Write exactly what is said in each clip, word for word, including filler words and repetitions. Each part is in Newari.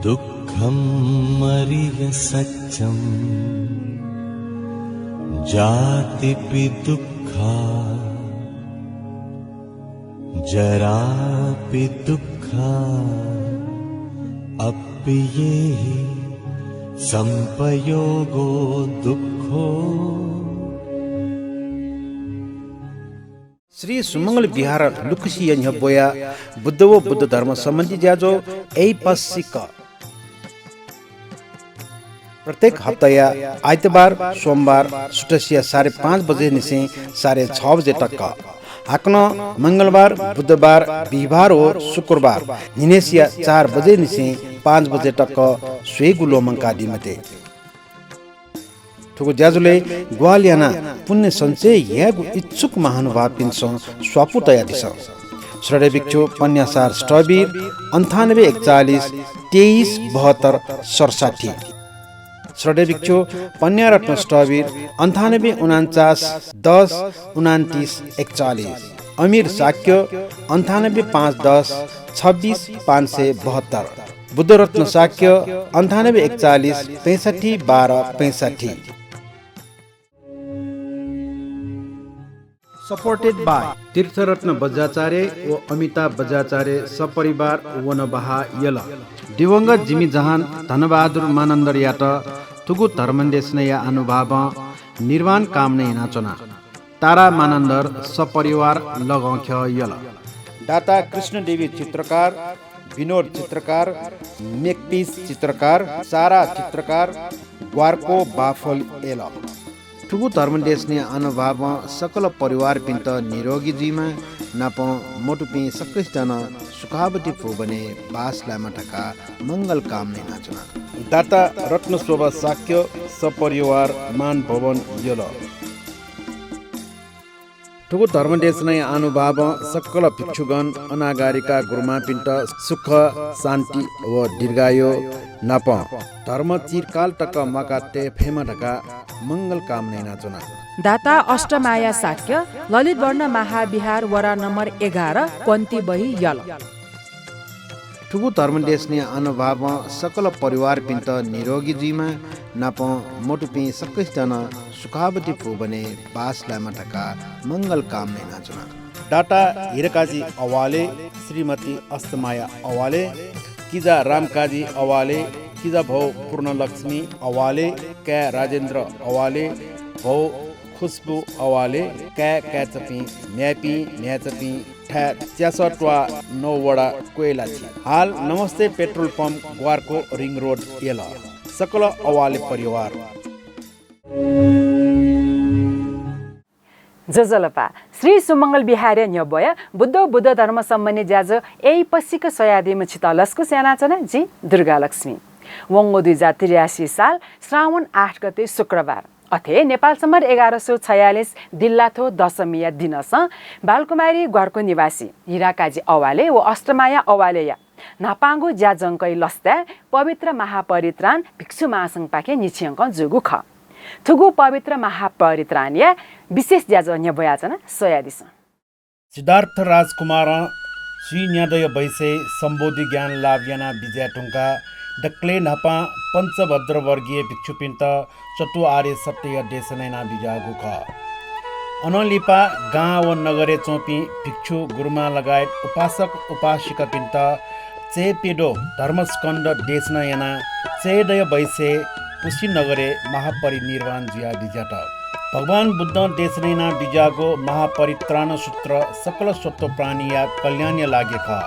दुःखमरियसच्चं जातिपि दुःखा जरापि दुःखा अप्पियेहि संपयोगो दुःखो। श्री सुमंगल विहार लुकुसिया न्ह्यब्वया बुद्ध व बुद्ध धर्म सम्बन्धी ज्याझ्वः ऐपसिक। प्रत्येक हप्ताया आइतबार, सोमबार सुथसिया साढे पाँच बजे निसें साढे छ बजे तक। हाकनं मंगलबार, बुधबार, बिहिबार व शुक्रबार न्हिनय्सिया चार बजे निसें पाँच बजे तक स्वयेगु ल्वःमंकादी मते। थुगु ज्याझ्वलय् ग्वाहालि यानाः पुण्य सञ्चय यायेगु इच्छुक महानुभावपिन्सं स्वापू तयादिसँ। श्रद्धेय भिक्षु पन्यासार स्थविर अन्ठानब्बे एकचालिस तेइस बहत्तर सडसट्ठी। श्रद्धेय भिक्षु पन्यारत्न स्थविर अन्ठानब्बे उनान्चास दस उनान्तिस एकचालिस। अमिर शाक्य अन्ठानब्बे पाँच दस छब्बिस पाँच सय बहत्तर। बुद्धरत्न शाक्य अन्ठानब्बे एकचालिस पैँसट्ठी बाह्र पैँसट्ठी। Supported by तीर्थरत्न बज्राचार्य व अमिताभ बज्राचार्य सपरिवार वनबहाः यल। दिवंगत जिमि जहान धनबहादुर मानन्धरयात थुगु धर्मदेशनाया आनुभावं निर्वाण कामना यानाच्वना। तारा मानन्धर सपरिवार लगंख्यः यल। दाता कृष्णदेवी चित्रकार, विनोद चित्रकार, मेकपिस चित्रकार, सारा चित्रकार, ग्वार्को बाफल यल। थुगु धर्मदेशनाया आनुभावं सकल परिवारपिन्त निरोगी जुइमा, नापं मदुपिं सकसितं नं सुखावती भुवनय् बास लायेमा धकाः मंगल कामना यानाच्वना। दाता रत्नशोभा शाक्य सपरिवार मान भवन यल। थुगु धर्मदेशनाया आनुभावं सकल भिक्षुगण, अनागारिका गुरुमांपिन्त सुख, शान्ति व दीर्घायु नापं धर्म चिरकाल तक म्वाका तये फयेमा धकाः मंगल कामना यानाच्वना। दाता अष्टमाया शाक्य ललितवर्ण महाविहार वडा नम्बर एघार पन्ती बही यल। थुगु धर्मदेशनाया आनुभावं सकल परिवारपिन्त निरोगी जुइमा, नापं मदुपिं सकसितं नं सुखावती भुवनय् बास लायेमा धकाः मंगल कामना यानाच्वना। दाता हिरकाजी अवाले, श्रीमती अष्टमाया अवाले, किजा रामकाजी अवाले, किजा भौ पूर्णलक्ष्मी अवाले, काय् राजेन्द्र अवाले, भौ खुसबु अवाले, काय् काय्‌चापिं, म्ह्याय्‌पिं म्ह्याय्‌चापिं, थाय् च्यासः त्वाः नौ वडा कोइलाछि। हाल नमस्ते petrol pump Gwarko ring road यल। सकल अवाले परिवार। ज्वजलपा, श्री सुमंगल विहारया न्ह्यब्वया बुद्ध बुद्ध धर्म सम्बन्धी ज्याझ्वः ऐपसिक स्वयादीम्ह छितः लसकुस यानाच्वना, जि दुर्गालक्ष्मी। वंगु दुई हजार त्रियासी साल श्रावण आठ गते शुक्रबार। अथे नेपाल सम्बत एघार सौ छयालिस दिल्लाथ्व दशमीया दिनसं बालकुमारी ग्वार्को निवासी हिराकाजी अवाले व अष्टमाया अवालेया न्हापांगु ज्याझ्वंकःया लसताय् पवित्र महापरित्राण भिक्षु महासंघपाखें न्हिच्छियंकं जूगु खः। थुगु पवित्र महापरित्राणया विशेष ज्याझ्वः न्ह्यब्वयाच्वना, स्वयादिसँ। सिद्धार्थ राजकुमारं स्वीन्यादँया बैसय् सम्बोधि ज्ञान लाभ याना बिज्याये धुंकाः दकलय् न्हापां पञ्चभद्र वर्गीय भिक्षुपिन्त चतुआर्य सत्यया देशना याना बिज्याःगु खः। अनं लिपा गां व नगरय् च्वंपिं भिक्षु गुरुमां लगायत उपासक उपासिकापिन्त चय्‌प्यद्वः धर्मस्कन्ध देशना यानाः चय्‌दँया बैसय् कुशीनगरय् महापरिनिर्वाण जुया बिज्यात। भगवान बुद्धं देशना याना बिज्याःगु महापरित्राण सूत्र सकल सत्त्व प्राणीया कल्याणया लागि खः।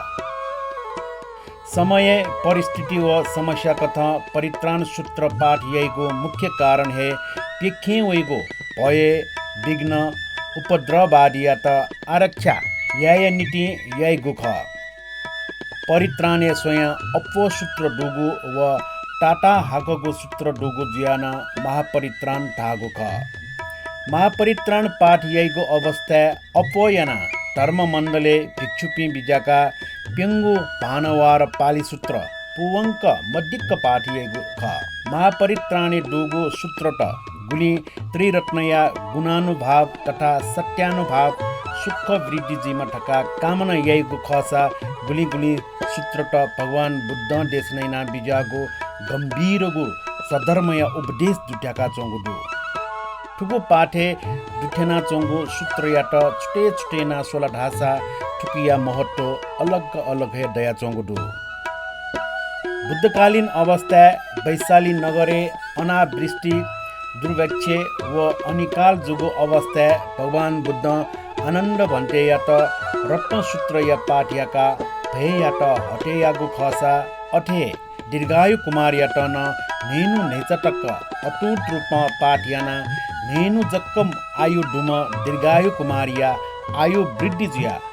समय, परिस्थिति व समस्याकथं परित्राण सूत्र पाठ याइगु मुख्य कारण हे प्यखें वइगु भय, विघ्न, उपद्रव आदियात आरक्षा यायेया निंतिं याइगु खः। परित्राणय् स्वयां अप्वः सूत्र दुगु व ताताहाकःगु सूत्र दुगु जुयाः नं महापरित्राण धाःगु खः। महापरित्राण पाठ याइगु अवस्थाय् अप्वः यानाः धर्ममण्डलय् भिक्षुपिं बिज्याकाः प्यंगू भानवार पालि सूत्र पूवंक मदिक्क पाठ याइगु खः। महापरित्राणय् दुगु सूत्रत गुलिं त्रिरत्नया गुणानुभाव तथा सत्यानुभाव सुख वृद्धि जुइमा धकाः कामना याइगु खःसा गुलिं गुलिं सूत्रत भगवान बुद्धं देशना याना बिज्याःगु गम्भीरगु सद्धर्मया उपदेश दुथ्याकाच्वंगु दु। थुगु पाठय् दुथ्यानाच्वंगु सूत्रयात छुटे छुटे याना स्वल धाःसा थुकिया महत्व अलग अलग हे दयाच्वंगु दु। बुद्धकालीन अवस्थाय् वैशाली नगरय् अनावृष्टि, दुर्भिक्ष व अनिकाल जूगु अवस्थाय् भगवान बुद्धं आनन्द भन्तेयात रत्नसूत्रया पाठ याकाः भययात हटे याःगु खःसा अथे हे दीर्घायु कुमारयात नं न्हय्‌न्हु न्हय्‌चा तक अटुट रूपं पाठ यानाः न्हय्‌न्हु जक आयु दुम्ह दीर्घायु कुमारया आयु वृद्धि जुयाः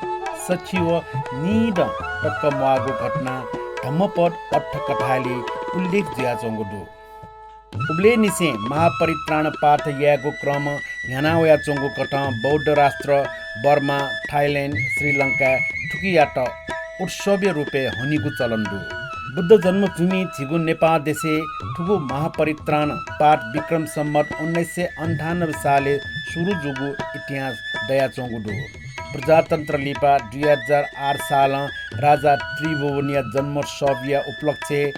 सछि व निदँ तक म्वाःगु घटना धम्मपद अट्ठकथाय्‌लि उल्लेख जुयाच्वंगु दु। उबलय्‌निसें महापरित्राण पाठ यायेगु क्रम न्ह्याना वयाच्वंगु कथं बौद्ध राष्ट्र बर्मा, थाइल्याण्ड, श्रीलंकाय् थुकियात उत्सवया रूपय् हनीगु चलन दु। बुद्ध जन्मभूमि झीगु नेपाः देशय् थुगु महापरित्राण पाठ विक्रम सम्वत उन्नाइस सय अन्ठानब्बे सालय् सुरु जूगु इतिहास दयाच्वंगु दु। प्रजातन्त्र लिपा दुई हजार आठ सालं राजा त्रिभुवनया जन्मोत्सवया उपलक्ष्यय्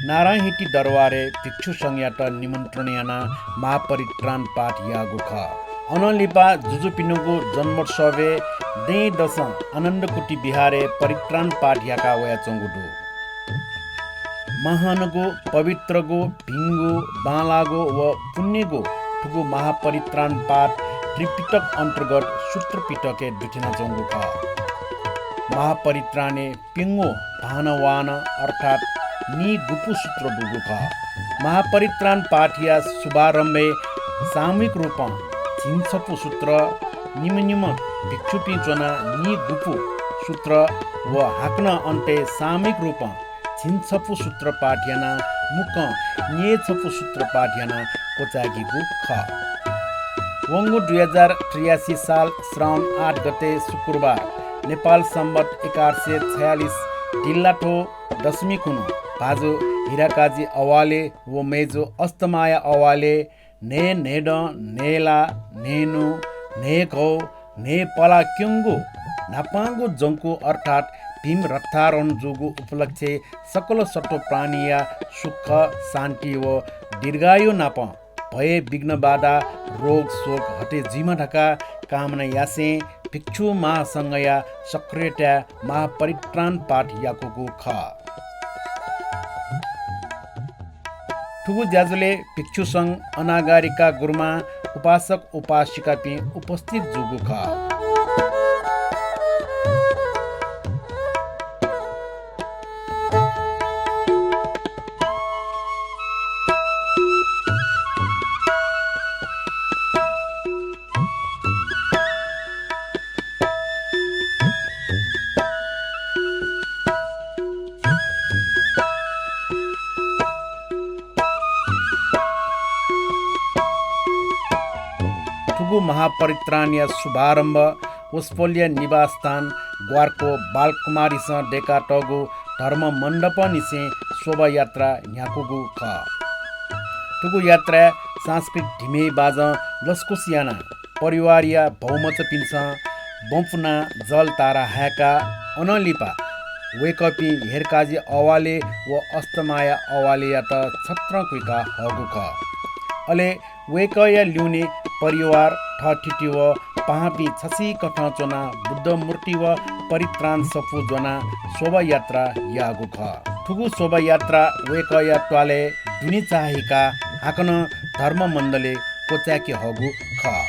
नारायणहिटी दरबारय् भिक्षु संघयात निमन्त्रण यानाः महापरित्राण पाठ याःगु खः। अनं लिपा जुजुपिनिगु जन्मोत्सवय् दँय्‌दसं आनन्दकुटी विहारय् परित्राण पाठ याका वयाच्वंगु दु। महानगु, पवित्रगु, भिंगु, बांलाःगु व पुण्यगु थुगु महापरित्राण पाठ त्रिपिटक अन्तर्गत सूत्र पिटकय् दुथ्यानाच्वंगु खः। महापरित्राणय् प्यंगू भानवान अर्थात् नीगुपु सूत्र दुगु खः। महापरित्राण पाठया शुभारम्भय् सामूहिक रूपं झिंछपु सूत्र, निम्ह निम्ह भिक्षुपिं च्वनाः नीगुपु सूत्र व हाकनं अन्तय् सामूहिक रूपं झिंछपु सूत्र पाठ यानाः मुक्कं न्यय्‌छपु सूत्र पाठ यानाः क्वचाय्‌कीगु खः। वंगु दुई हजार त्रियासी साल श्रावण आठ गते शुक्रबार नेपाल सम्वत एघार सय छयालिस दिल्लाथ्व दशमी खुन्हु भाजु हिराकाजी अवाले व मय्‌जु अष्टमाया अवाले न्हय् न्हय्‌दँ, न्हय्‌ला, न्हय्‌न्हु, न्हय्‌घौ, न्हय्‌पलाः क्यंगु न्हापांगु जंकु अर्थात् भीम रथारोहण जूगु उपलक्ष्यय् सकल सत्त्व प्राणीया सुख, शान्ति व दीर्घायु नाप भय विघ्न बाधा रोग शोक हटे जुइमा धकाः कामना यासें भिक्षु महासंघया सक्रियताय् महापरित्राण पाठ याकूगु खः। थुगु ज्याझ्वलय् भिक्षु संघ, अनागारिका गुरुमां, उपासक उपासिकापिं उपस्थित जूगु खः। थुगु महापरित्राणया शुभारम्भ वसपोलया निवासस्थान ग्वार्को बालकुमारीसं दय्‌कातःगु धर्म मण्डपंनिसें शोभायात्रा न्ह्याकूगु खः। थुगु यात्राय् सांस्कृतिक धिमय् बाजं लसकुस यानाः परिवारया भौमचापिन्सं बँ पुनाः जलतारा हाय्‌काः अनं लिपा वय्‌कःपिं हेरकाजी अवाले व अष्टमाया अवालेयात छत्रं कुइका हःगु खः। अले वय्‌कःया ल्यूने परिवार, थःथिति व पाहांपिं छसिकथं च्वनाः बुद्ध मूर्ति व परित्राण सफू ज्वनाः शोभायात्रा याःगु खः। थुगु शोभायात्रा वय्‌कःया त्वालय् दुने चाःहिकाः हाकनं धर्म मण्डलय् क्वचाय्‌के हःगु खः।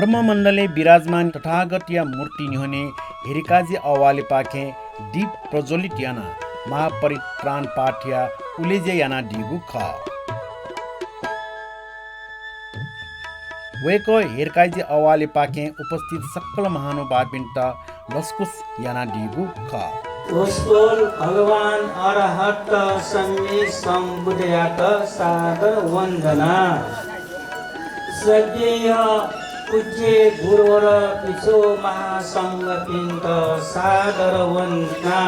ब्रह्ममण्डलय् विराजमान तथागतया मूर्ति न्ह्यःने हिरकाजी अवालेपाखें दीप प्रज्वलित यानाः महापरित्राण पाठया उलेज्या यानादीगु खः। वय्कः हिरकाजी अवालेपाखें उपस्थित सकल महानुभावपिन्त लसकुस यानादीगु खः। वसपोल भगवान अरहत सम्यक सम्बुद्धयात सादर वन्दना। श्रद्धेय पूज्य गुरुवर भिक्षु महासंघपिन्त सादर वन्दना।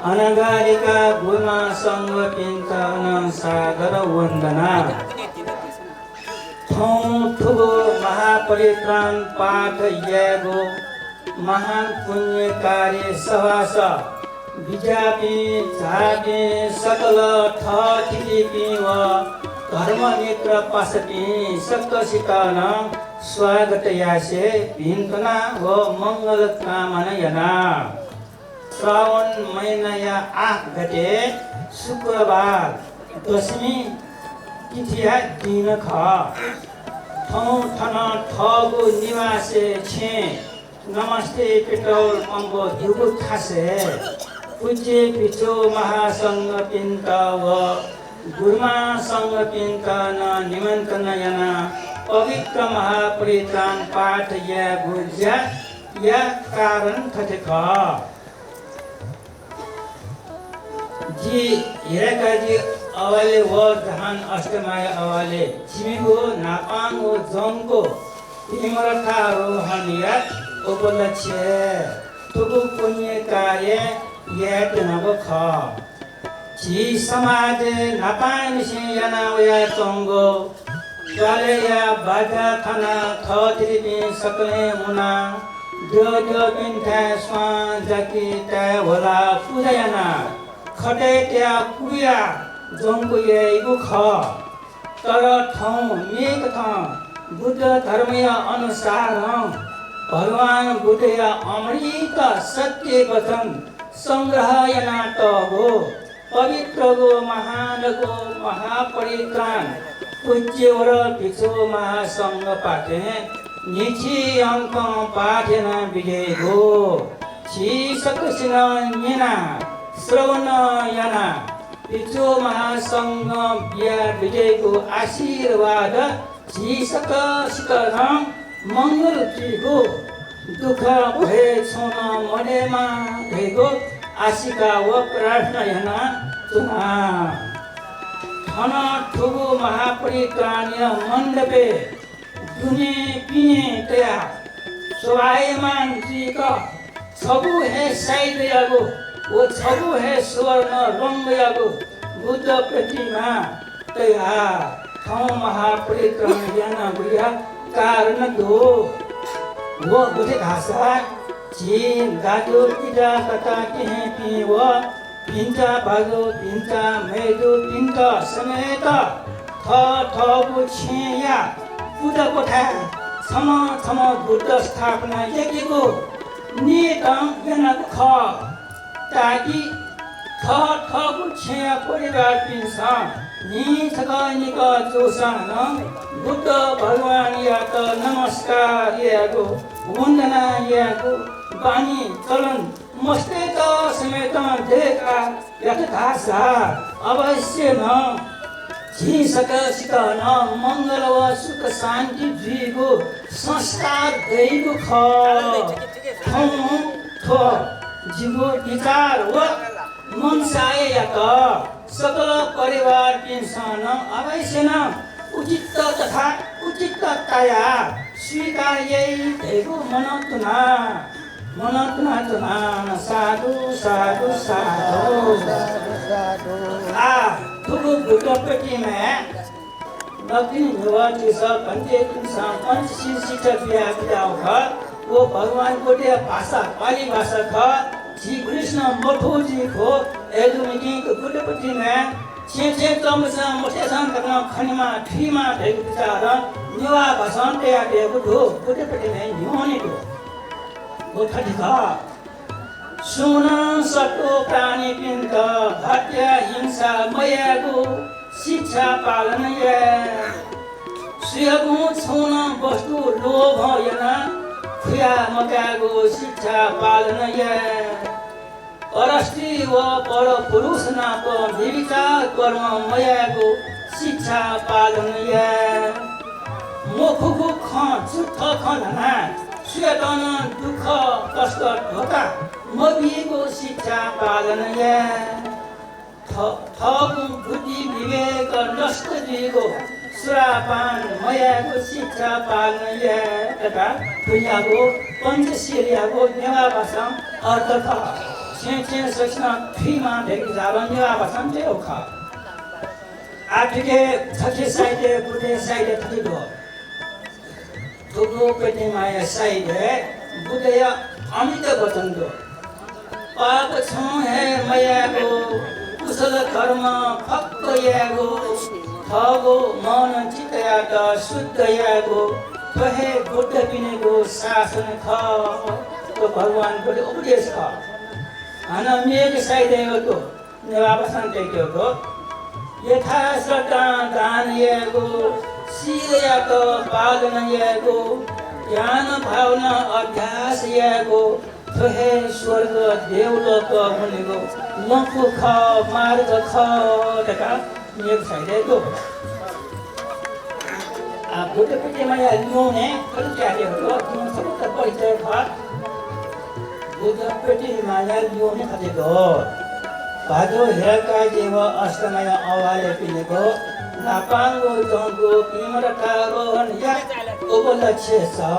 अनगारिका गुरुमां संघपिन्त नं सादर वन्दना। थौं थुगु महापरित्राण पाठ यायेगु महान पुण्य कार्य सभास बिज्यापिं झाःपिं सकल थःथितिपिं व धर्ममित्र पासापिं सकसित नं स्वागत यासें भिंतुना व मंगल कामना याना। श्रावण महिनाया आठ गते शुक्रबार दशमी तिथिया दिन खः। थौं थन थःगु निवासय् छेँ नमस्ते पेट्रोल पम्प दुगु थासय् पूज्य भिक्षु महासंघपिन्त व गुरुमां संघपिन्त नं निमन्त्रणा यानाः पवित्र महापरित्राण पाठ यायेगु ज्याया कारण थथे खः। जि हिरकाजी अवाले व जहान अष्टमाया अवाले जिमिगु न्हापांगु जंक्व भीमरथारोहणया उपलक्ष्यय् थुगु पुण्य कार्य यायेत्यनागु खः। झी समाजय् न्हापांनिसें याना वयाच्वंगु त्वालया बाजा थाना थःथितिपिं सकलें मुनाः द्यःद्यःपिन्थाय् स्वां जाकि ताय् ह्वलाः पुजा यानाः खतय् तयाः कुबिया जंक्व याइगु खः। तर थौं मेकथं बुद्ध धर्मया अनुसारं भगवान बुद्धया अमृत सत्य वचन संग्रह यानातःगु पवित्रगु महानगु महापरित्राण पूज्यवर भिक्षु महासंघपाखें न्हिच्छि अंकं पाठ याना बिज्याइगु। झी सकसिनं न्यनाः श्रवण यानाः भिक्षु महासंघं बिया बिज्याइगु आशीर्वाद झी सकसित नं मंगल जुइगु, दुःख भय छुं नं मदयेमा धइगु आशिका व प्रार्थना यानाच्वना। थन थुगु महापरित्राणया मण्डपय् दुने पिने तयाः शोभायमान जुइक छगू हे साइजयागु व छगू हे स्वर्ण रंगयागु बुद्ध प्रतिमा तयाः थौं महापरित्राण यानागुया कारण दु। व गथे धाःसा झी दाजु पिता तता केहेँपिं व भिन्चा भाजु भिन्चा मय्जुपिन्त समेत थःथःगु छेँया पुजा क्वथाय् छम्ह छम्ह बुद्ध स्थापना याकेगु नियतं यानागु खः। ताकि थःथःगु छेँया परिवारपिन्सं न्हि छकः निकः जूसां नं बुद्ध भगवानयात नमस्कार यायेगु, वन्दना यायेगु बानी चलन मस्तय्त समेतं दयेका यात धाःसा अवश्य नं झी सकसित नं मंगल व सुख शान्ति जुइगु संस्कार दइगु खः। थौं थ्व जिगु विचार व मनसाययात सकल परिवारपिन्सं नं अवश्य नं उचित तथा उचित तायाः स्वीकार याइ धइगु मनंतुना, मनंतुना च्वना। साधु, साधु, साधु। आ, थुगु बुद्ध प्रतिमाय् दक्षिण न्ह्यवः झीसं भन्तेपिन्सं पञ्चशील शिक्षा बिया बियाव खः। व भगवान बुद्धया भाषा पालि भाषा खः। झी कृष्ण मथू जि खो। अय्‌जूगुलिं बुद्ध प्रतिमाय् छेँ छेँ च्वंम्हस्यां मथेसं तकं खनेमा थुइमा धइगु विचारं नेवाः भाषां तयातयागु दु। बुद्ध प्रतिमाय् न्ह्यःने दु। व थथे खः। सुं नं सत्त्व प्राणीपिन्त हत्या हिंसा मयायेगु शिक्षा पालन याये। सुयागुं छुं नं वस्तु लोभ यानाः खुया मकायेगु शिक्षा पालन याये। परस्त्री व परपुरुष नाप व्यभिचार कर्म मयायेगु शिक्षा पालन याये। मखुगु खँ, झुट्ठ खँ ल्हानाः सुयात नं दुःख कष्ट धोका मबीगु शिक्षा पालन याये। थ-, थःगु बुद्धि विवेक नष्ट जुइगु सुरापान मयायेगु शिक्षा पालन याये धकाः थुयागु पञ्चशीलयागु नेवाः भाषां अर्थ खः। छेँ छेँ ससिनं थुइमा धइगु झालं नेवाः भाषां धइगु खः। आः थुके छखे साइडय्, बुद्धया साइडय् थथे दु। थुगु प्रतिमाया साइडय् बुद्धया अमित वचन दु। पाप छुं हे मयायेगु, कुशल कर्म फक्व यायेगु, थःगु मन चित्तयात शुद्ध यायेगु, थ्व हे बुद्धपिनिगु शासन खः। थ्व भगवान बुद्ध उपदेश खः। हानं मेगु साइडय् दु। नेवाः भाषां तयातःगु, यथाश्रद्धां दान यायेगु, शीलयात पालन यायेगु, ध्यान भावना अभ्यास यायेगु, थ्व हे स्वर्ग देवलोक वनेगु लँपु खः, मार्ग खः धकाः मेगु साइडय् दु। आ, बुद्ध प्रतिमाया ल्यूने थथे च्वयातःगु दु, थ्व सबैत परिचय खः। बुद्ध प्रतिमाया ल्यूने थथे दु। भाजु हिराकाजी व अष्टमाया अवालेपिनिगु न्हापांगु जंगु पिंगू ततारोहणया उपलक्ष्य सः।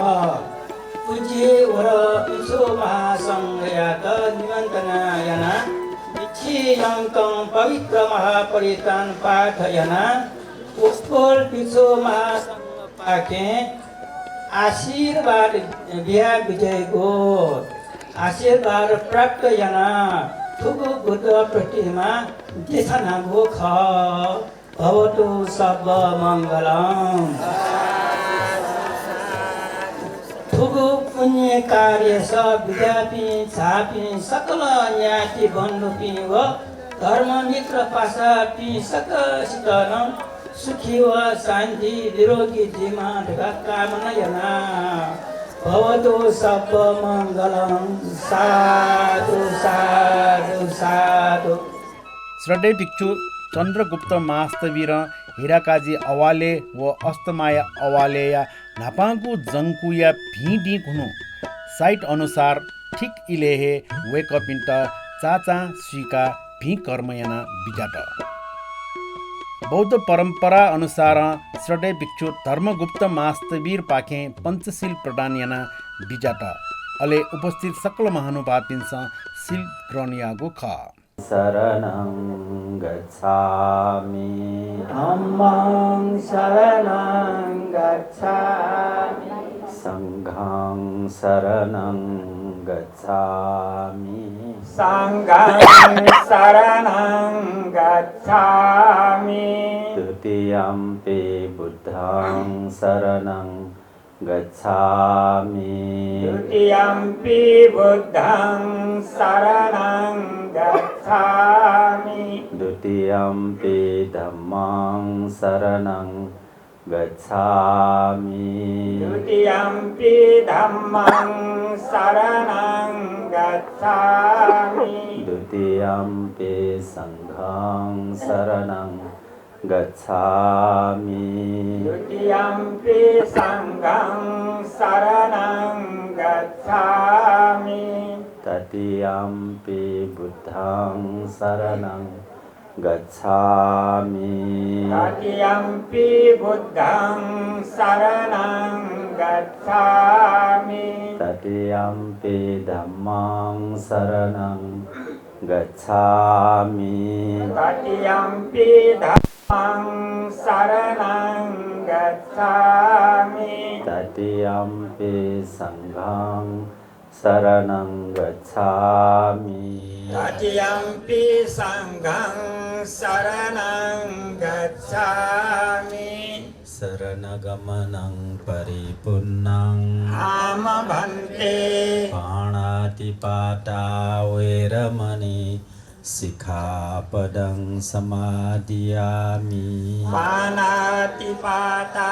पूज्य वर भिक्षु महासंघयात निमन्त्रणा यानाः भिक्षु यंकं पवित्र महापरित्राण पाठ यानाः उस्पोल भिक्षु महासंघपाखें आशीर्वाद बिया बिज्याइगु, आशीर्वाद प्राप्त यानाः थुगु बुद्ध प्रतिमा देछानागु खः। भवतु सब्ब मङ्गलं। थुगु पुण्य कार्यस बिज्याःपिं झाःपिं सकल न्याति बन्धुपिं व धर्ममित्र पासापिं सकसित नं सुखी व शान्ति निरोगी जुइमा धकाः कामना याना। भवतु सब्ब मङ्गलं। साधु, साधु, साधु। श्रद्धेय भिक्षु चन्द्रगुप्त महास्थविरं हिराकाजी अवाले व अष्टमाया अवालेया न्हापांगु जंकुया भिं दिं खुन्हु site अनुसार ठीक इलय् हे वय्कःपिन्त चाचां सुइकाः भिं कर्म याना बिज्यात। बौद्ध परम्परा अनुसारं श्रद्धेय भिक्षु धर्मगुप्त महास्थविरपाखें पञ्चशील प्रदान याना बिज्यात। अले उपस्थित सकल महानुभावपिन्सं शील ग्रहण याःगु खः। शरणं गच्छामि। धम्मं शरणं गच्छामि। संघं शरणं गच्छामि। संघं शरणं गच्छामि। द्वितीयंपि बुद्धं शरणं गच्छामि। द्वितीयंपि बुद्धं शरणं गच्छामि। द्वितीयंपि धम्मं शरणं गच्छामि। द्वितीयंपि धम्मं शरणं गच्छामि। द्वितीयंपि संघं शरणं गच्छामि। द्वितीयंपि संघं शरणं गच्छामि। तृतीयंपि बुद्धं शरणं गच्छामि। तृतीयंपि बुद्धं शरणं गच्छामि। तृतीयंपि धम्मं शरणं गच्छामि। तृतीयंपि धम्मं शरणं गच्छामि। तृतीयंपि संघं शरणं गच्छामि। तृतीयंपि संघं शरणं गच्छामि। शरणगमनं परिपूर्णं। आम भन्ते। पाणातिपाता वेरमणी शिक्षापदं समादियामि। पानातिपाता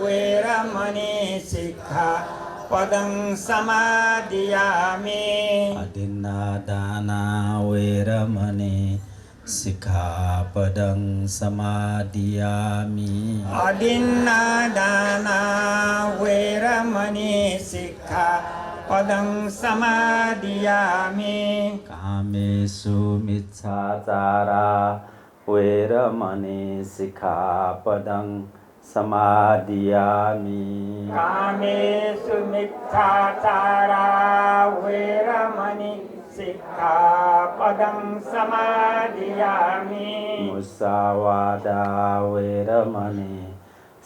वेरमणि शिक्षापदं समादियामि। अदिन्नादाना वेरमणि शिक्षापदं समादियामि। अदिन्नादाना वेरमणि शिक्षापदं समादियामि। कामेसु मिच्छाचारा वेरमणि शिक्षापदं समादियामि। कामेसु मिच्छाचारा वेरमणि शिक्षापदं समादियामि। मुसावादा वेरमणि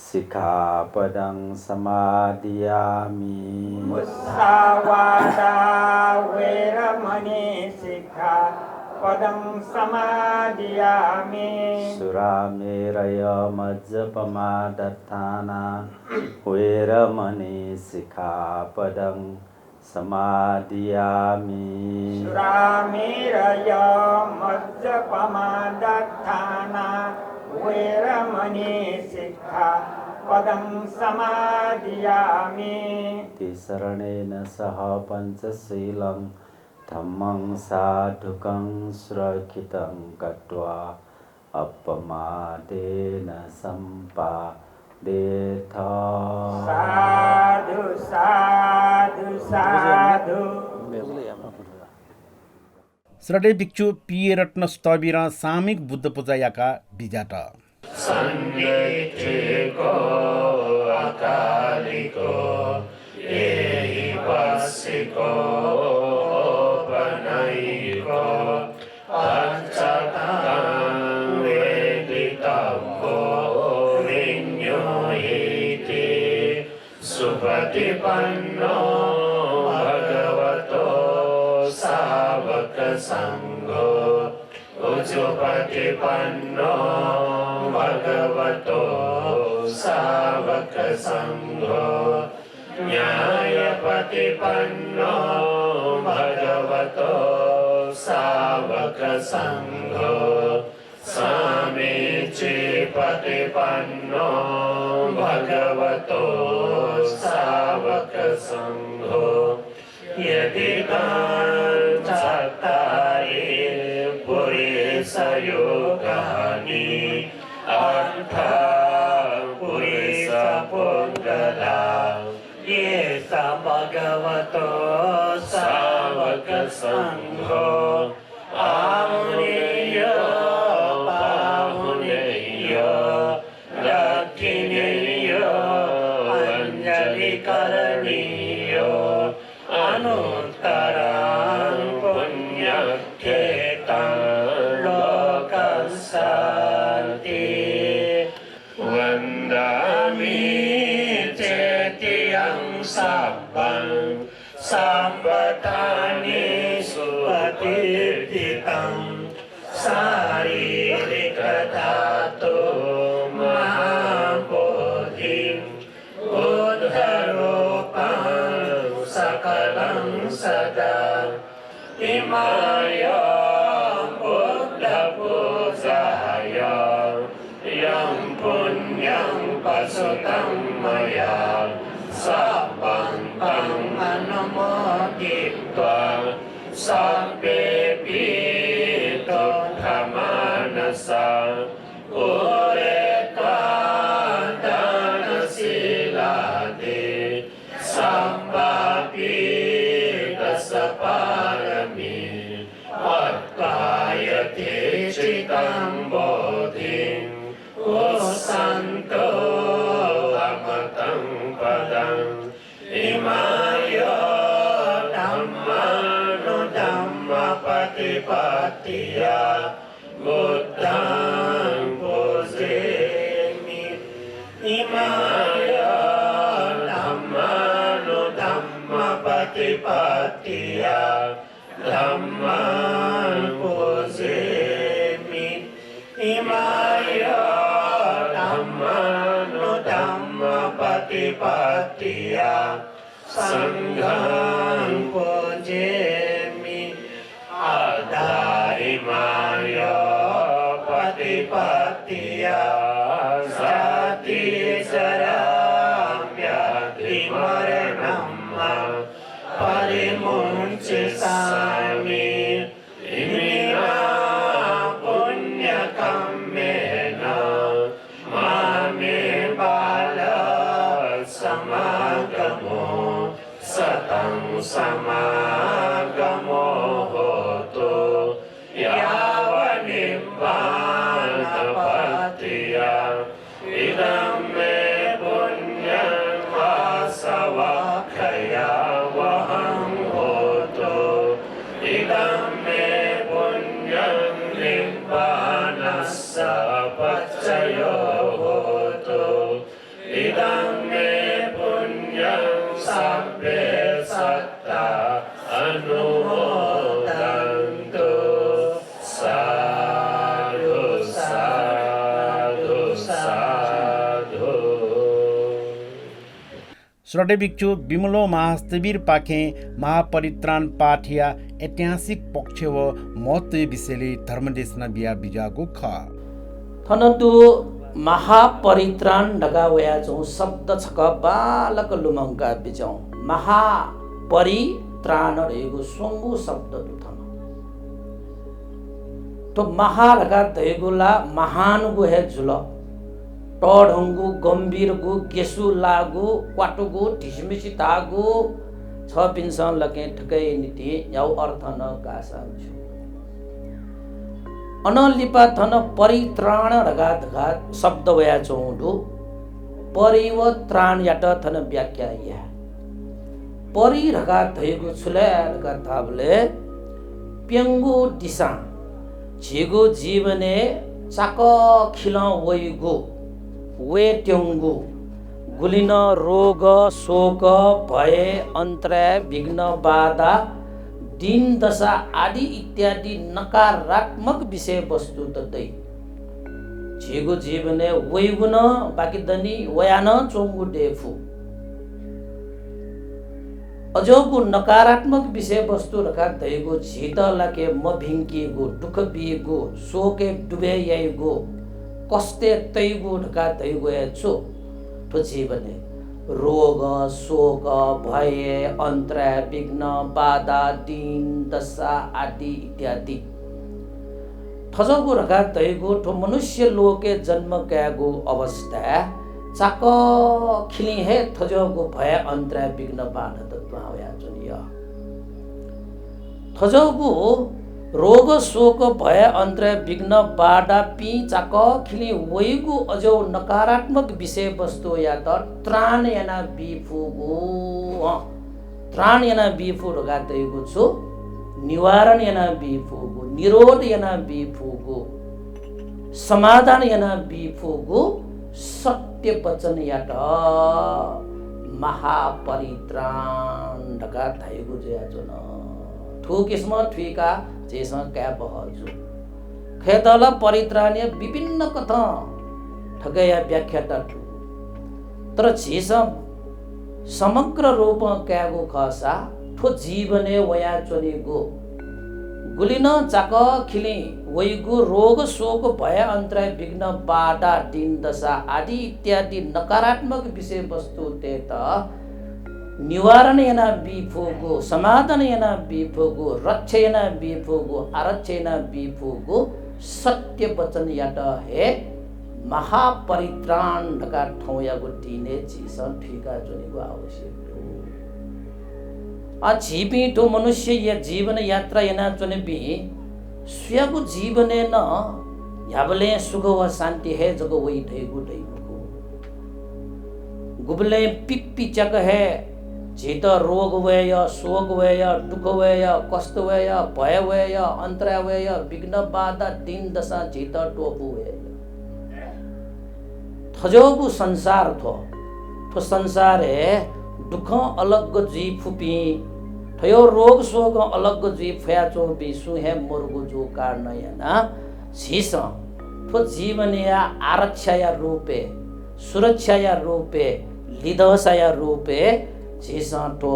शिक्षापदं समादियामि। मुसावादा वेरमणि शिक्षापदं समादियामि। सुरामेरय मज्जपमादट्ठाना वेरमणि शिक्षापदं समादियामि। सुरामेरय मज्जपमादट्ठाना वेरमणि शिक्षापदं समादियामि। तिसरणेन सह पञ्चशीलं धम्मं साधुकं सुरक्षितं कत्वा अप्पमादेन सम्पादेथ। साधु, साधु, साधु। श्रद्धेय भिक्षु पीएरत्न स्तवीरं सामूहिक बुद्ध पूजा याकाः बिज्यात। सन्निष्ठिको अकालिको एहिपस्सिको औपनयिको पश्चात्तां वेदितव्यो विञ्ञूहीति। सुपटिपन्नो भगवतो सावकसंघो। उजुपटिपन्नो भगवतो सावकसंघो। न्यायपटिपन्नो भगवतो सावकसंघो। सामीचिपटिपन्नो भगवतो सावकसंघो। यदिदं चत्तारि पुरिसयुगानि अट्ठा पुरिसपुग्गला, एस भगवतो सावकसंघो। आहुनेय्यो पाहुनेय्यो दक्खिनेय्यो अञ्जलिकरणीयो अनुत्तरं पुण्यक्खेत्रं लोकस्सान्ति। वन्दामि चेतियं सब्बं सब्बथानि सुपतिट्ठितं सारीरिकधातु महाबोधिं बुद्धरूपं सकलं सदा। इमाय बुद्धपूजाय यं पुण्यं पसुतं मया सब्बं तं अनुमोदित्वा सब्बेपि तुष्ठमानसा पूरेत्वा दानसीलादि सब्बापि दसपारमी पक्त्वा यथेच्छितं बोधिं उस्सन्तो अमतं पदं। इमाय धम्मानुधम्मपटिपत्तिया बुद्धं पूजेमि। इमाय धम्मानुधम्मपटिपत्तिया धम्मं पूजेमि। इमाय धम्मानुधम्मपटिपत्तिया संघं पूजेमि। अद्धा हि इदं मे पुण्यं निब्बानस्स पच्चयो होतु। इदं मे पुण्यं सब्बे सत्ता अनुमोदन्तु। साधु, साधु, साधु। श्रद्धेय भिक्षु विमलो महास्थविरपाखें महापरित्राण पाठया ऐतिहासिक पक्ष व महत्वया विषयलय् धर्मदेशना बिया बिज्याःगु खः। थन दु महापरित्राण धकाः वयाच्वंगु शब्द छकः बांलाक लुमंका बिज्याहुँ। महापरित्राण धइगु स्वंगू शब्द दु थन। थ्व महा धकाः धइगु ला महानगु हे जुल। तःधंगु, गम्भीरगु, गेसु लाःगु, क्वातुगु, ढिसिमिसि धाःगु, छपिन्सं लखें थुकिया निंतिं न्ह्यागु अर्थ नं काःसां ज्यू। अनं लिपा थन परित्राण धकाः धकाः शब्द वयाच्वंगु दु। परि व त्राणयात थन व्याख्या याये। परि धकाः धइगु छु लय् धकाः धाःबलय् प्यंगू दिसां झीगु जीवनय् चाकःखिलं वइगु, वयेत्यंगु, गुलि नं रोग, शोक, भय, अन्तराय, विघ्न, बाधा, दिनदशा आदि इत्यादि नकारात्मक विषयवस्तुत दइ। झीगु जीवनय् वइगु नं बाकि दनि, वया नं च्वंगु दयेफु। अज्याःगु नकारात्मक विषयवस्तु धकाः धइगु झीत लाके मभिंकीगु, दुःख बीगु, शोकय् डुबय् याइगु, कष्टय् तइगु धकाः धइगु हे छु? थ्व जीवनय् रोग, शोक, भय, अन्तराय, विघ्न, बाधा, दिनदशा आदि इत्यादि। थज्याःगु धकाः धइगु थ्व मनुष्य लोकय् जन्म कायेगु अवस्थाय् चाकःखिलिं हे थज्याःगु भय, अन्तराय, विघ्न, बाधात दुहां वयाच्वनी। थज्याःगु रोग, शोक, भय, अन्तराय, विघ्न, बाधापिं चाकःखिलिं वइगु अज्याःगु नकारात्मक विषयवस्तुयात त्राण याना बी फुगु, अँ, त्राण याना बी फु धकाः धइगु छु? निवारण याना बी फुगु, निरोध याना बी फुगु, समाधान याना बी फुगु सत्य वचनयात महापरित्राण धकाः धइगु जुयाच्वन। थुकिसिमं थुइकाः झीसं काये बहःजू। खय्‌त ला परित्राणया विभिन्न कथं थुकिया व्याख्यात दु। तर झीसं समग्र रूपं कायेगु खःसा थ्व जीवनय् वयाच्वनीगु गुलि नं चाकःखिलिं वइगु रोग, शोक, भय, अन्तराय, विघ्न, बाधा, दिनदशा आदि इत्यादि नकारात्मक विषयवस्तुतय्‌त निवारण याना बी फुगु, समाधान याना बी फुगु, रक्षा याना बी फुगु, आरक्षा याना बी फुगु सत्य वचनयात हे महापरित्राण धकाः थौंयागु दिनय् झीसं थुइकाच्वनेगु आवश्यक दु। आ, झीपिं थ्व मनुष्यया जीवन यात्रा यानाच्वनीपिं सुयागु जीवनय् नं न्ह्याबलें सुख व शान्ति हे जक वइ धइगु दइ मखु। गुबलें पिप्पिच्याक हे झीत रोग वयेय, शोक वयेय, दुःख वयेय, कष्ट वयेय, भय वयेय, अन्तराय वयेय, विघ्न बाधा, दिनदशां झीत त्वःपू वयेय। थज्याःगु संसार थ्व। थ्व संसारय् दुःखं अलग जुइ फुपिं, थज्याःगु रोग शोकं अलग जुइ फयाच्वंपिं सुं हे मरुगु जूगु कारणं यानाः झीसं थ्व जीवनया आरक्षाया रूपय्, सुरक्षाया रूपय्, लिधःसाया रूपय् झीसं थ्व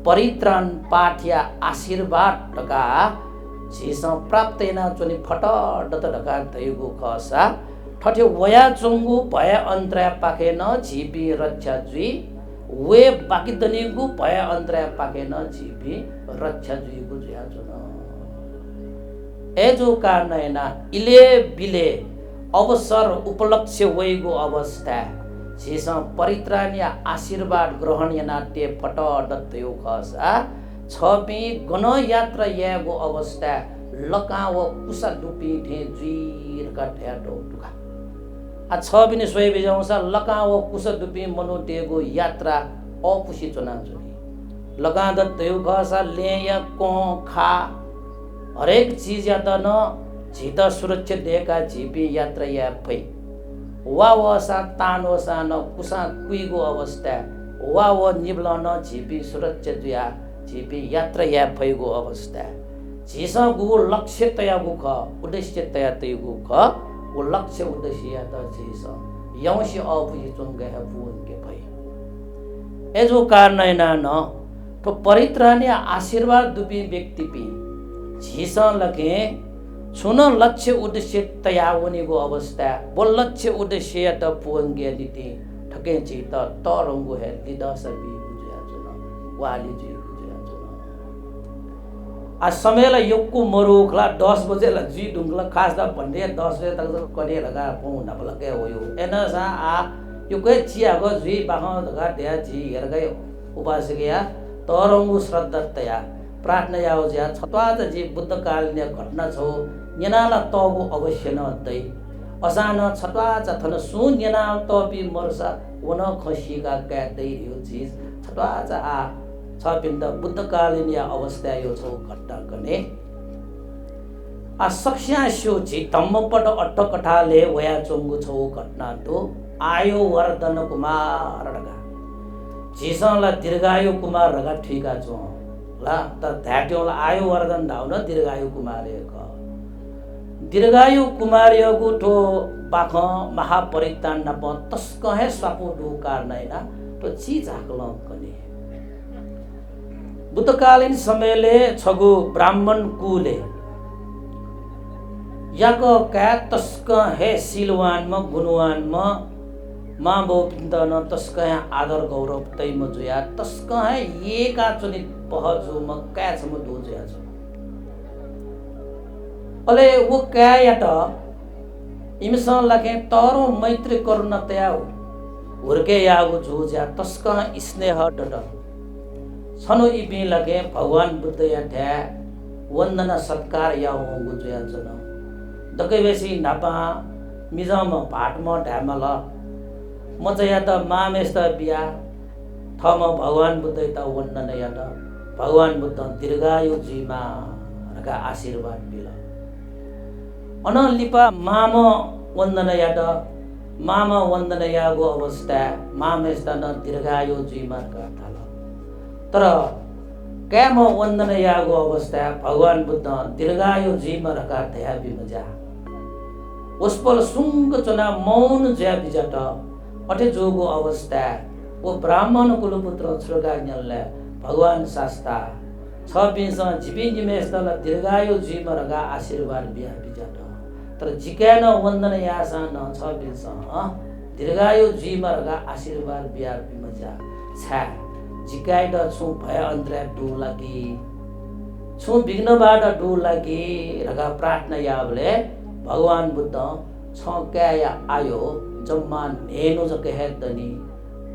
परित्राण पाठया आशीर्वाद धकाः झीसं प्राप्त यानाच्वने फत दत धकाः धइगु खःसा, थथे वयाच्वंगु भय अन्तरायपाखें नं झीपिं रक्षा जुइ, वये बाकि दनीगु भय अन्तरायपाखें नं झीपिं रक्षा जुइगु जुयाच्वन। अय्‌जूगु कारणं यानाः इलय् बिलय् अवसर उपलक्ष्य वइगु अवस्थाय् झीसं परित्राणया आशीर्वाद ग्रहण यानातये फत दत धइगु खःसा, छपिं गनं यात्रा यायेगु अवस्थाय् लकां व कुसा दुपिं थें जुइ धकाः धयातःगु दु का। आ, छपिनि स्वये बिज्याहुँसा लकां व कुसा दुपिं मनूतय्‌गु यात्रा अःपुसे च्वनाच्वनी। लकां दत धइगु खःसा लँया कं, खा, हरेक चिजयात नं झीत सुरक्षा दयेकाः झीपिं यात्रा याये फइ। वा वःसां तान वःसां नं कुसां कुइगु अवस्थाय्, वा व निबलं नं झीपिं सुरक्षा जुयाः झीपिं यात्रा याये फइगु अवस्थाय्, झीसं गुगु लक्ष्य तयागु खः, उद्देश्य तयातयागु खः, व लक्ष्य उद्देश्ययात झीसं यंसे अःपुसे च्वंक हे पूवंके फइ। अय्जूगु कारणं यानाः नं थ्व परित्राणया आशीर्वाद दुपिं व्यक्तिपिं झीसं लखें छुं नं लक्ष्य उद्देश्य तयावनीगु अवस्थाय् व लक्ष्य उद्देश्ययात पूवंके निंतिं थुकिं झीत तःधंगु हे लिधंसा बीगु जुयाच्वन, ग्वाहालि जुइगु जुयाच्वन। आ, समय ला यक्व मरु खला, दस बजे ला जुइ धुंकल, खास ला भन्ने दस बजे तक जक कने धकाः पौं न्हापालाक हे वयो। अय्‌नं सां आ यक्व हे चिहाकः जुइ बाखं धकाः धयाः झी हेरकाः उपासकया तःधंगु श्रद्धा तयाः प्रार्थना याःगु जुयाः छत्वाःचा झी बुद्धकालीनया घटना छगू न्यना ला तःगु अवश्य नं दइ। असां नं छत्वाःचा थन सुं न्यना तःपिं मरुसा व नं खँ सीकाः काये दइ धइगु झी छत्वाःचा आ छपिन्त बुद्धकालीनया अवस्थाया छगू घटना कने। आ सकस्यां स्यू, झी धम्मपद अट्ठकथालय् वयाच्वंगु छगू घटना दु, आयुवर्धन कुमार धकाः। झीसं ला दीर्घायु कुमार धकाः थुइका च्वं ला, तर धायेत्यंगु ला आयुवर्धन धाःगु नं दीर्घायु कुमार हे खः। दीर्घायु कुमारयागु थ्व बाखं महापरित्राण नाप तसकं हे स्वापू दुगु कारणं यानाः थ्व चिझाकलं कने। बुद्धकालीन समयलय् छगू ब्राह्मण कुलय् याकः काय् तसकं हे शीलवानम्ह, गुणवानम्ह, मांबौपिन्त नं तसकं हे आदर गौरव तइम्ह जुयाः तसकं हे यय्‌काच्वने पहः जूम्ह काय् छम्ह दु जुयाच्वन। अले व काय्‌यात इमिसं लखें तःधं मैत्री करुणा तयाः हुर्के याःगु जूगु जुयाः तसकं स्नेह दत। छन्हु इपिं लखें भगवान बुद्धयाथाय् वन्दना सत्कार याः वंगु जुयाच्वन। दकलय् बेसी न्हापां मिजंम्ह भाःतम्ह धायेमाल मचायात मांम्हय्‌सित बियाः थःम्हं भगवान बुद्धयात वन्दना यात। भगवान बुद्धं दीर्घायु जुइमा धकाः आशीर्वाद बिल। अनं लिपा मांम्हं वन्दना यात। मांम्हं वन्दना याःगु अवस्थाय् मांम्हय्‌सित नं दीर्घायु जुइमा धकाः धाल। तर काय्‌म्हं वन्दना याःगु अवस्थाय् भगवान बुद्धं दीर्घायु जुइमा धकाः धयाबी मज्याः। वसपोल सुंक च्वनाः मौन जुयाः बिज्यात। अथे जूगु अवस्थाय् व ब्राह्मण कुलपुत्रं छु धकाः न्यल ले, भगवान शास्ता, छपिन्सं जिपिं निम्हय्‌सित ला दीर्घायु जुइमा धकाः आशीर्वाद बियाः बिज्यात। तर जि काय् नं वन्दना याःसां नं छपिन्सं दीर्घायु जुइमा धकाः आशीर्वाद बियाः बी मज्याः। छाय्? जि काय्‌यात छुं भय अन्तराय दु ला कि, छुं विघ्न बाधा दु ला कि धकाः प्रार्थना याःबलय् भगवान बुद्धं छं काय्‌या आयु जम्मा न्हय्‌न्हु जक हे दनि।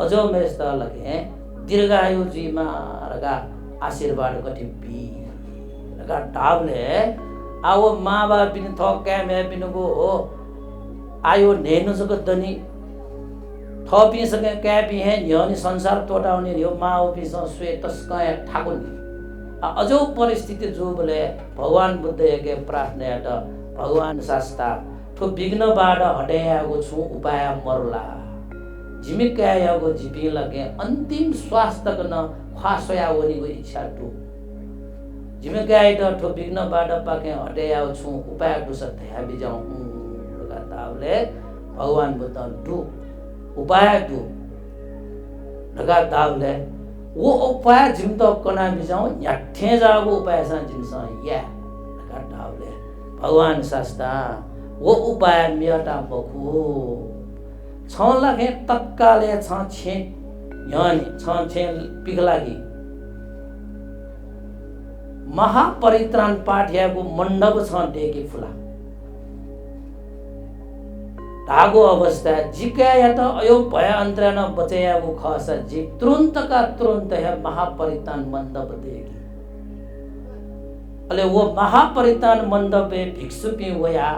अज्याःम्हय्‌सित लखें दीर्घायु जुइमा धकाः आशीर्वाद गथे बी धकाः धाःबलय् आ व मांबौपिनि थः काय्‌म्हय्‌पिनिगु आयु न्हय्‌न्हु जक दनि। थःपिं सकसिनं काय्‌पिं हे न्ह्यःने संसार त्वःतावने न्ह्यः मांबौपिन्सं स्वये तसकं हे थाकुनि। आ, अज्याःगु परिस्थिति जूबलय् भगवान बुद्धयाके प्रार्थना यात, भगवान शास्ता, थ्व विघ्न बाधा हटे यायेगु छुं उपाय मरु ला? जिमि काय्‌यागु जिपिं लखें अन्तिम श्वास तक नं ख्वाः स्वयाः वनेगु इच्छा दु। जिमि काय्‌यात थ्व विघ्न बाधापाखें हटे यायेगु छुं उपाय दुसा धयाबिज्याहुँ धकाः धाःबलय् भगवान बुद्धं दु, उपाय दु धकाः धाःबलय् व उपाय जिमित कनाबिज्याहुँ, न्ह्याथें जाःगु उपायसां जिमिसं याये धकाः धाःबलय् भगवान शास्ता, व उपाय म्यःता मखु। छं लखें तत्कालय् छं छेँ न्ह्यःने, छं छेँ पिकलाकी। महापरित्राण पाठ यायेगु मण्डप छं दय्‌के फु ला धाःगु अवस्थाय् जि काय्‌यात अज्याःगु भय अन्तरायं बचय् यायेगु खःसा जि तुरुन्त का तुरुन्त हे महापरित्राण मण्डप दय्‌की। अले व महापरित्राण मण्डपय् भिक्षुपिं वयाः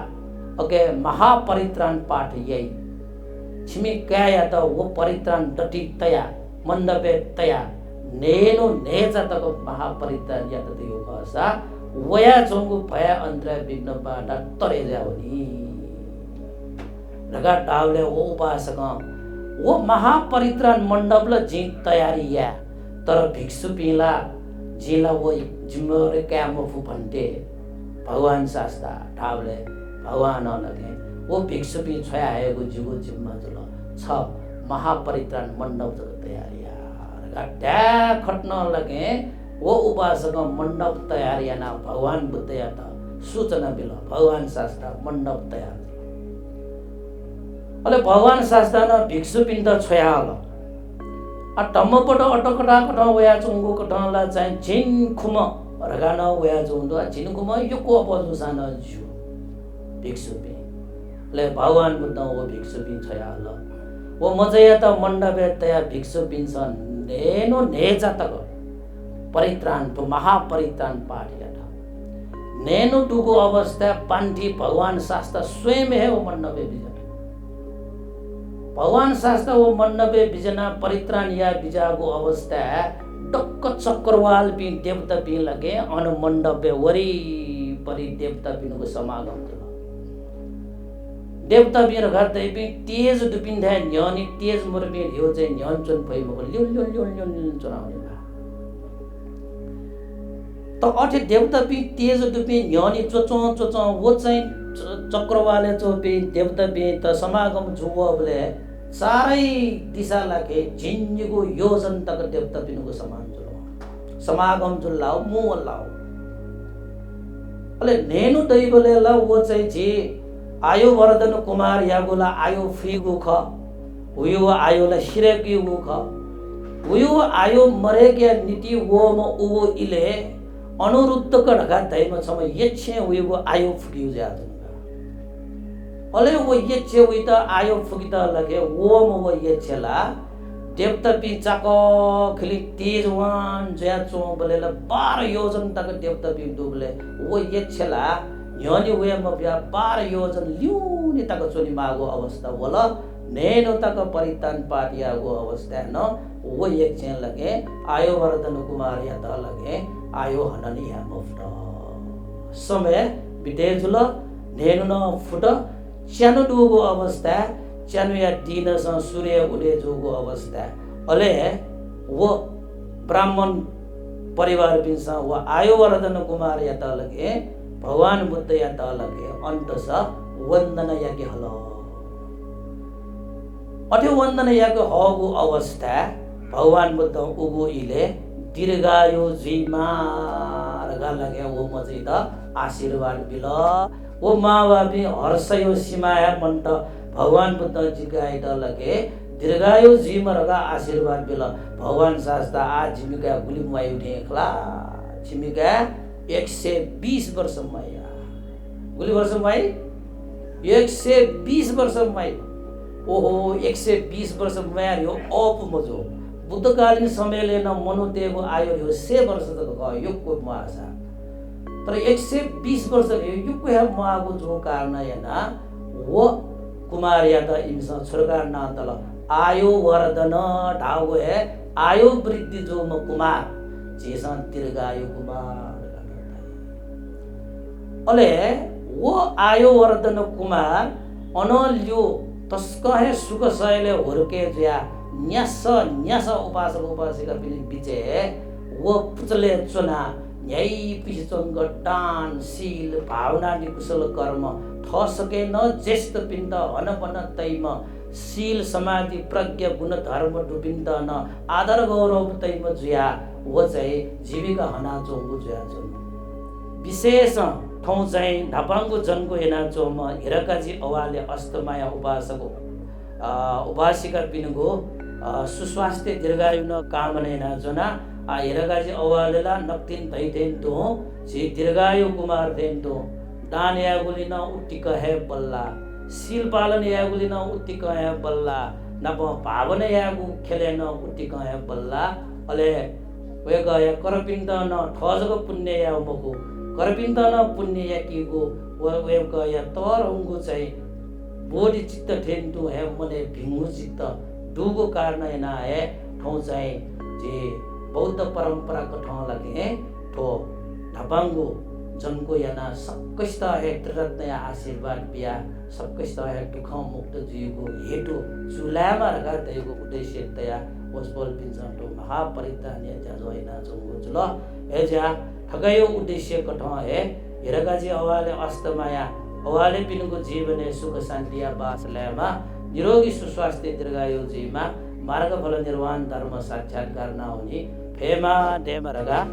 अके महापरित्राण पाठ याइ। छिमि काय्‌यात व परित्राण दथुइ तयाः मण्डपय् तयाः न्हय्‌न्हु न्हय्‌चा तक महापरित्राण यात धइगु खःसा वयाच्वंगु भय अन्तराय विघ्न बाधा तरे जुयावनी धकाः धाःबलय् व उपासकं व महापरित्राण मण्डप ला जिं तयारी याये, तर भिक्षुपिं ला जिं ला व जिम्मेवारी काये मफु भन्ते भगवान शास्ता धाःबलय् भगवानं लगे व भिक्षुपिं छ्वया हयेगु जिगु जिम्मा जुल, छ महापरित्राण मण्डप जक तयारी या धकाः धाये खतनं लगे व उपासकं मण्डप तयार यानाः भगवान बुद्धयात सूचना बिल। भगवान शास्ता मण्डप तयार जुल। अले भगवान शास्तानं भिक्षुपिन्त छ्वयाहल। आ, धम्मपद अटकथाकथं वयाच्वंगु कथं ला चाहिँ झिंखुम्ह धकाः नं वयाच्वंगु दु। आ, झिंखुम्ह यक्व अप्वः जूसां नं ज्यू भिक्षुपिं। अले भगवान बुद्धं व भिक्षुपिं छ्वयाहल। व मचायात मण्डपय् तयाः भिक्षुपिन्सं न्हय्न्हु न्हय्जा तक परित्राण, महापरित्राण पाठ यात। न्हय्न्हु दुगु अवस्थाय् पान्थी भगवान शास्ता स्वयं हे व मण्डपय् बिज्यात। भगवान शास्ता व मण्डपय् बिज्यानाः परित्राण याः बिज्याःगु अवस्थाय् दक्व चक्रवालपिं देवतापिं लगे अन मण्डपय् वरिपरि देवतापिनिगु समागम जुल। देवतापिं धकाः धइपिं तेज दुपिन्थाय् न्ह्यःने तेज मदुपिं ल्यू चाहिँ न्ह्यःने च्वने फइ मखु, ल्यू ल्यू च्वनावने ला। त अथे देवतापिं तेज दुपिं न्ह्यःने च्वच्वं च्वच्वं व चाहिँ च-, चक्रवालय् च्वंपिं देवतापिं त समागम जू वःबलय् चारै दिसा लाखे झिंनिगू योजन तक देवतापिनिगु समान जुल। समागम जुल लाव, मू वल लाव। अले न्हय्न्हु दइबलय् ला व चाहिँ झी आयुवर्धन कुमारयागु ला आयु फुइगु खः। वयु आयु ला सिधय्केगु खः। वयु आयु मदय्केया निंतिं वःम्ह उगु इलय् अनुरुद्धक धकाः धाइम्ह छम्ह यक्षं वयु आयु फुकेगु जुयाच्वन। अले व यक्ष वइत आयु फुकेत लखे वःम्ह व यक्ष ला देवतापिं चाकःखिलिं तेजवान जुयाच्वंबलय् ला बाह्र योजन तक देवतापिं दुबलय् व यक्ष ला न्ह्यःने वये मफयाः बाह्र योजन ल्यूने तक च्वनेमाःगु अवस्था वल। न्हय्न्हु तक परित्राण पाठ याःगु अवस्थाय् नं व यक्षं लखे आयुवर्धन कुमारयात लखे आयु हनन याये मफुत। समय बिते जुल, न्हय्न्हु नं फुत, च्यान्हु दुगु अवस्थाय्, च्यान्हुया दिनसं सूर्य उदय जूगु अवस्थाय्, अले व ब्राह्मण परिवारपिन्सं व आयुवर्धन कुमारयात लखे भगवान बुद्धयात लखे अन्तस वन्दना याके हल। अथे वन्दना याके हःगु अवस्थाय् भगवान बुद्धं उगु इलय् दीर्घायु जुइमा धकाः लखे व मचाइत आशीर्वाद बिल। व मांबौपिं हर्षयो सीमा हे मन्त। भगवान बुद्धं जिमिकायात लखे दीर्घायु जुइमा धकाः आशीर्वाद बिल। भगवान शास्ता आः जिमिकाय् गुलि म्वाइगु थें खला। जिमिकाय् एक सय बीस वर्ष म्वाइ। गुलि वर्ष म्वाइ? एक सय बीस वर्ष म्वाइ। ओहो, एक सय बीस वर्ष म्वाये ह्यो अःपु मजू। बुद्धकालीन समयलय् नं मनूतय्गु आयु ह्यो सय वर्ष जक खः, यक्व म्वाःसा। तर एक सय बीस वर्ष ह्यो यक्व हे म्वाःगु जूगु कारणं यानाः व कुमारयात इमिसं छु धकाः नां तल? आयुवर्धन धाःगु हे आयु वृद्धि जूम्ह कुमार। झीसं दीर्घायु कुमार धकाः धाइ। अले व आयुवर्धन कुमार अनं ल्यू तसकं हे सुख सयलय् हुर्के जुयाः न्यासः न्यासः उपासक उपासिकापिनि बिचय् व पुचलय् च्वनाः न्ह्याइपुसे च्वंक दान, शील, भावनादि कुशल कर्म, थःसके नं ज्येष्ठपिन्त हनाबना तइम्ह, शील, समाधि, प्रज्ञा, गुणधर्म दुपिन्त नं आदर गौरव तइम्ह जुयाः व चाहिँ जीविका हनाच्वंगु जुयाच्वन। विशेषं थौं चाहिँ न्हापांगु जन्म यानाच्वंम्ह हिरकाजी अवाले अष्टमाया उपासक, अ, उपासिकापिनिगु, अ, सुस्वास्थ्य दीर्घायु नं कामना यानाच्वना। आ, हिरकाजी अवाले ला नकतिनि धइथें तुं झी दीर्घायु कुमार थें तुं दान यायेगुलिं नं उत्तिकं हे बल्लाः, शील पालन यायेगुलिं नं उत्तिकं हे बल्लाः, नापं भावना यायेगु ख्यलय् नं उत्तिकं हे बल्लाः। अले वय्कःया करपिन्त नं थः जक पुण्य याये मखु, करपिन्त नं पुण्य याकीगु व वय्कःया तःधंगु चाहिँ बोधिचित्त थें तुं हे मनय् भिंगु चित्त दुगु कारणं यानाः हे थौं चाहिँ झी बौद्ध परम्परा कथं ला थें थ्व न्हापांगु जंक्व यानाः सकसित हे त्रिरत्नया आशीर्वाद बियाः सकसित हे दुःखं मुक्त जुइगु हेतु जुलायेमा धकाः धयागु उद्देश्य तयाः वसपोलपिन्सं थ्व महापरित्राणया ज्याझ्वः यानाच्वंगु जुल। अय्‌जुयाः थुकिया उद्देश्य कथं हे हिरकाजी अवाले अष्टमाया अवालेपिनिगु जीवनय् सुख शान्तिया बास लायेमा, निरोगी सुस्वास्थ्य दीर्घायु जुइमा, मार्गफल निर्वाण धर्म साक्षात्कार यानावनी फयेमा दयेमा धकाः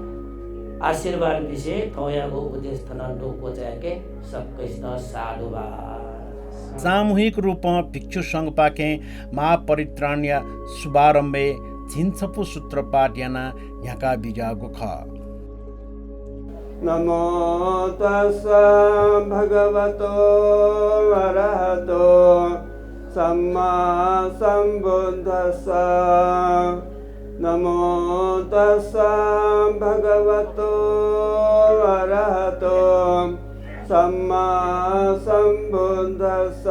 आशीर्वाद बिसें थौंयागु उपदेश थनं क्वचायेके। सकसित साधुवाद। सामूहिक रूपं भिक्षु संघपाखें महापरित्राणया शुभारम्भय् झिंछपु सूत्रपाठ यानाः न्ह्याका बिज्याःगु खः। नमो तस्स भगवतो अरहतो सम्मा सम्बुद्धस्स। नमो तस्स भगवतो अरहतो सम्मा सम्बुद्धस्स।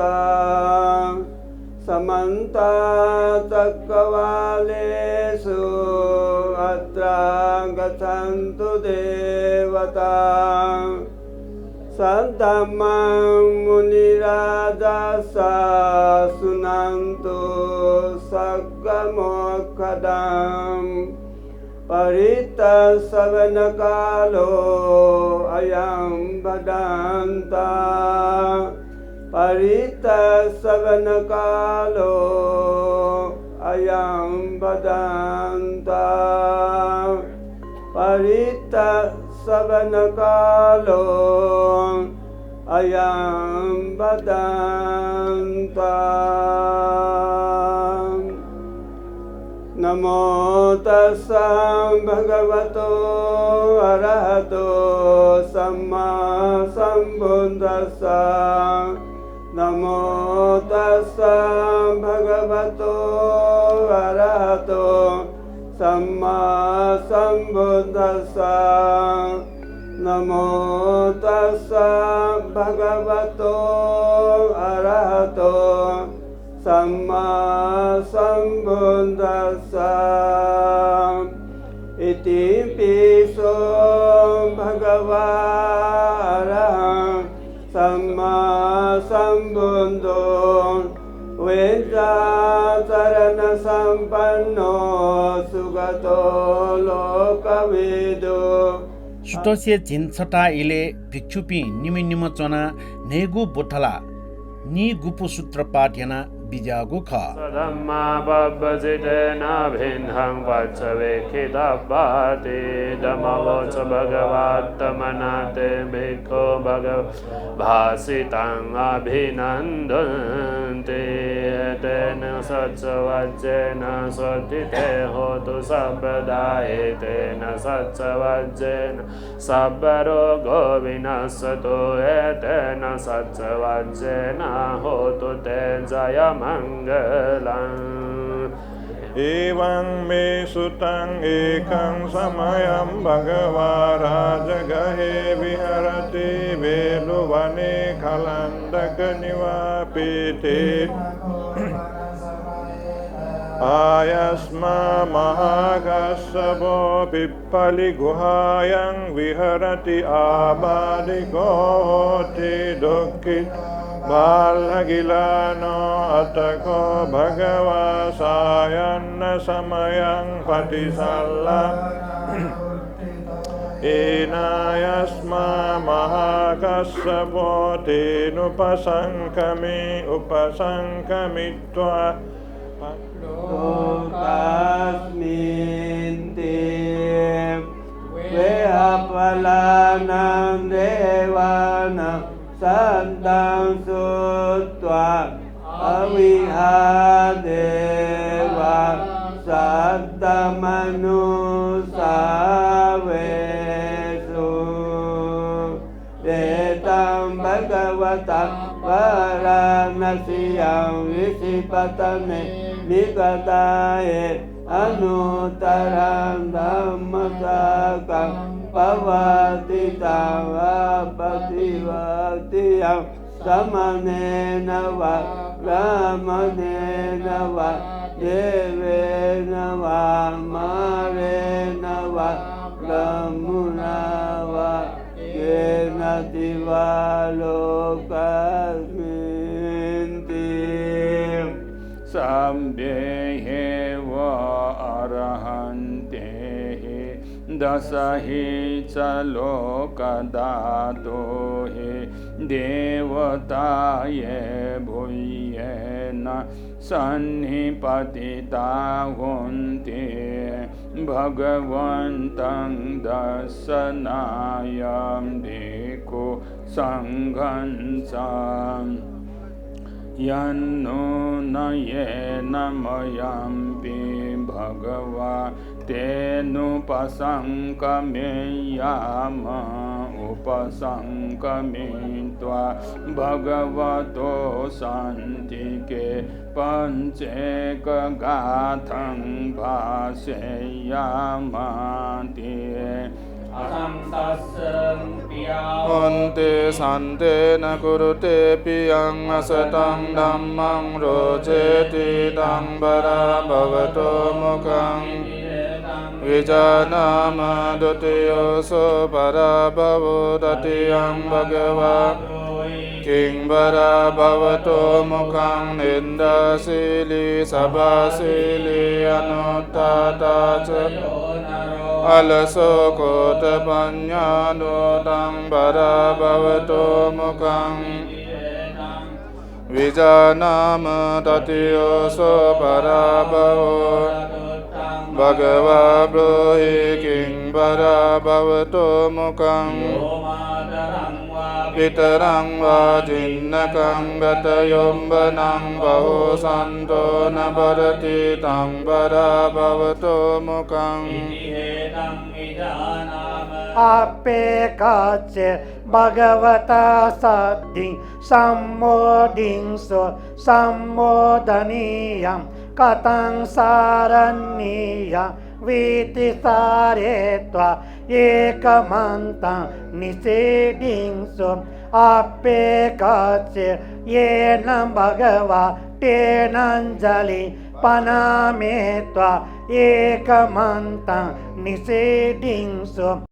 समन्ता चक्कवालेषु अत्रा गच्छन्तु देवता। सद्धम्मं मुनिराजस्स सुनन्तु सग्गमोक्खदं। परित्तस्सवनकालो अयं भदन्त। परित्तस्सवनकालो अयं भदन्त। परित्तस्सवनकालो अयं भदन्त। नमो तस्स भगवतो अरहतो सम्मा सम्बुद्धस्स। नमो तस्स भगवतो अरहतो सम्मा सम्बुद्धस्स। नमो तस्स भगवतो अरहतो सम्मा सम्बुद्धस्स। इतिपि सो भगवा अरहं सम्मा सम्बुद्धो वैयाकरण सम्पन्नो सुगतो लोकविदु। सुथसिया झिंछता इलय् भिक्षुपिं निम्ह निम्ह च्वनाः न्हय्‌गू बुथला नीगूपु सूत्रपाठ याना बिज्याःगु खः। सद्धम्मा पब्बजितेन भिन्नं पच्चवेक्खितब्बाति। इदमवोच भगवा। अत्तमन्तो ते भिक्खवो भगवतो भाषितं अभिनन्दन्ति। एतेन सच्चवज्जेन सोत्थि ते होतु सब्बदा। एतेन सच्चवज्जेन सब्बरोगो विनस्सतु। एतेन सच्चवज्जेन होतु ते जयमंगलं। एवं मे सुतं। एकं समयं भगवा राजगहे विहरति वेलुवने खलन्दकनिवा पीठे। आयस्मा महाकस्सपो पिप्पलिगुहायं विहरति आबाधिको होत्थि दुःखितो बालगिलानो। अथ खो भगवा सायन्नसमयं पतिसल्ला येनायस्मा महाकस्सपो तेनुपसंकमि। उपसंकमित्वा लोकास्मिन्ति वेहपलानां देवानां सद्दं सुत्वा अविहा देवा सद्दमनुसावेसु। एतं भगवता वाराणसीयां इसिपतने मिगदाये अनुत्तरं धम्मचाकं पवत्तितं आपतिवत्तियं समनेन वा ब्राह्मणेन वा देवेन वा मारेन वा ब्रह्मणा वा नत्वा लोकमिति। सब्बे ह्येव अरहन्तेहि दशहि च लोकधातुहि देवता ये भूय्येन सन्निपतिता होन्ति भगवन्तं दस्सनाय भिक्खुसंघञ्च। यन्नूनं येन मयम्पि भगवा तेनुपसंकमेय्याम। उपसंकमित्वा भगवतो सन्तिके पञ्चेकगाथं भाषेय्यामाति। असंतस्संपियाहोन्ति सन्तेन कुरुते पियं असतं धम्मं रोचेति तं परा भवतोमुखं। विजानाम। द्वितीयो सो पराभवो। ततियं भगवा किं परा भवतोमुखं। निन्दाशीली सभाशीली अनुद्धाता च अलसो कोटपन्यादो तं परा भवतोमुखं। विजानाम। ततियो सो पराभवो। भगवा ब्रूहि किं परा भवतोमुखं। पितरं वा जिनकं गतयोबनं बहुसन्तो न भरति तं परा भवतोमुखं। अप्येकच्चे भगवता सद्दिं सम्मोदिंसो सम्मोदनीयं कथं सारनीयं वीति सारेत्वा एकमन्तं निषीदिंसो। अप्येकच्चे येन भगवा तेनञ्जलिं पनामेत्वा एकमन्तं निषीदिंसो।